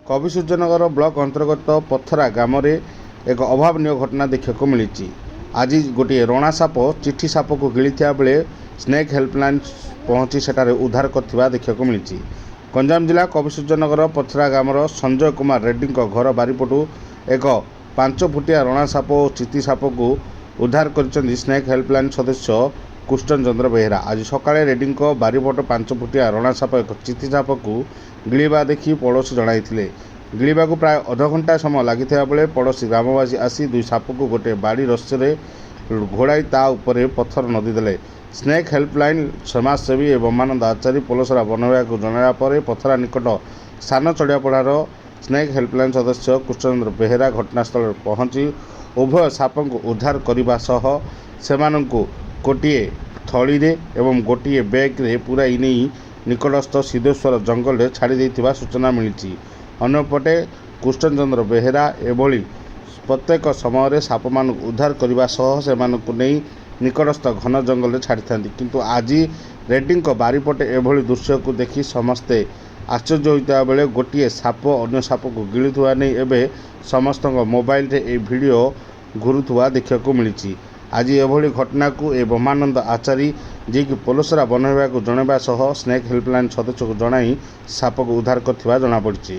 Kabisuryanagar block ଅନ୍ତର୍ଗତ ପଥରା ଗ୍ରାମରେ ଏକ ଅଭାବନୀୟ ଘଟଣା ଦେଖିବାକୁ ମିଳିଛି। ଆଜି ଗୋଟିଏ ରଣା ସାପ ଚିଠି ସାପକୁ ଗିଳିଥିବା ବେଳେ ସ୍ନେକ୍ ହେଲ୍ପଲାଇନ୍ ପହଞ୍ଚି ସେଠାରେ ଉଦ୍ଧାର କରିଥିବା ଦେଖିବାକୁ ମିଳିଛି। ଗଞ୍ଜାମ ଜିଲ୍ଲା କବିସୂର୍ଯ୍ୟନଗର ପଥରା ଗ୍ରାମର ସଞ୍ଜୟ କୁମାର ରେଡ୍ଡୀଙ୍କ ଘର ବାରିପଟୁ ଏକ 5 ଫୁଟିଆ ରଣା ସାପ ଓ ଚିତି ସାପକୁ ଉଦ୍ଧାର କରିଛନ୍ତି ସ୍ନେକ୍ ହେଲ୍ପଲାଇନ୍ ସଦସ୍ୟ କୃଷ୍ଣଚନ୍ଦ୍ର ବେହେରା। ଆଜି ସକାଳେ ରେଡ୍ଡୀଙ୍କ ବାରିପଟ 5 ଫୁଟିଆ ରଣା ସାପ ଏକ ଚିତି ସାପକୁ ଗିଳିବା ଦେଖି ପଡ଼ୋଶୀ ଜଣାଇଥିଲେ। ଗିଳିବାକୁ ପ୍ରାୟ ଅଧଘଣ୍ଟା ସମୟ ଲାଗିଥିବା ବେଳେ ପଡ଼ୋଶୀ ଗ୍ରାମବାସୀ ଆସି ଦୁଇ ସାପକୁ ଗୋଟିଏ ବାଡ଼ି ରସିରେ ଘୋଡ଼ାଇ ତା ଉପରେ ପଥର ନଦିଦେଲେ। ସ୍ନେକ୍ ହେଲ୍ପଲାଇନ୍ ସମାଜସେବୀ ଏ ବ୍ରହ୍ମାନନ୍ଦ ଆଚାରୀ ପୋଲସରା ବନ ବିଭାଗକୁ ଜଣାଇବା ପରେ ପଥରା ନିକଟ ସାନ ଚଢ଼ିଆପଡ଼ାର ସ୍ନେକ୍ ହେଲ୍ପଲାଇନ୍ ସଦସ୍ୟ କୃଷ୍ଣଚନ୍ଦ୍ର ବେହେରା ଘଟଣାସ୍ଥଳରେ ପହଞ୍ଚି ଉଭୟ ସାପଙ୍କୁ ଉଦ୍ଧାର କରିବା ସହ ସେମାନଙ୍କୁ ଗୋଟିଏ ଥଳିରେ ଏବଂ ଗୋଟିଏ ବ୍ୟାଗ୍ରେ ପୁରାଇ ନେଇ ନିକଟସ୍ଥ ସିଦ୍ଧେଶ୍ୱର ଜଙ୍ଗଲରେ ଛାଡ଼ି ଦେଇଥିବା ସୂଚନା ମିଳିଛି। ଅନ୍ୟପଟେ କୃଷ୍ଣଚନ୍ଦ୍ର ବେହେରା ଏଭଳି ପ୍ରତ୍ୟେକ ସମୟରେ ସାପମାନଙ୍କୁ ଉଦ୍ଧାର କରିବା ସହ ସେମାନଙ୍କୁ ନେଇ ନିକଟସ୍ଥ ଘନ ଜଙ୍ଗଲରେ ଛାଡ଼ିଥାନ୍ତି। କିନ୍ତୁ ଆଜି ରେଡ୍ଡୀଙ୍କ ବାରିପଟେ ଏଭଳି ଦୃଶ୍ୟକୁ ଦେଖି ସମସ୍ତେ ଆଶ୍ଚର୍ଯ୍ୟ ହୋଇଥିବା ବେଳେ ଗୋଟିଏ ସାପ ଅନ୍ୟ ସାପକୁ ଗିଳୁଥିବା ନେଇ ଏବେ ସମସ୍ତଙ୍କ ମୋବାଇଲରେ ଏହି ଭିଡ଼ିଓ ଘୁରୁଥିବା ଦେଖିବାକୁ ମିଳିଛି। ଆଜି ଏଭଳି ଘଟଣାକୁ ଏ ବ୍ରହ୍ମାନନ୍ଦ ଆଚାରୀ, ଯିଏକି ପୋଲସରା ବନ ବିଭାଗକୁ ଜଣାଇବା ସହ ସ୍ନେକ୍ ହେଲ୍ପଲାଇନ୍ ସଦସ୍ୟକୁ ଜଣାଇ ସାପକୁ ଉଦ୍ଧାର କରିଥିବା ଜଣାପଡ଼ିଛି।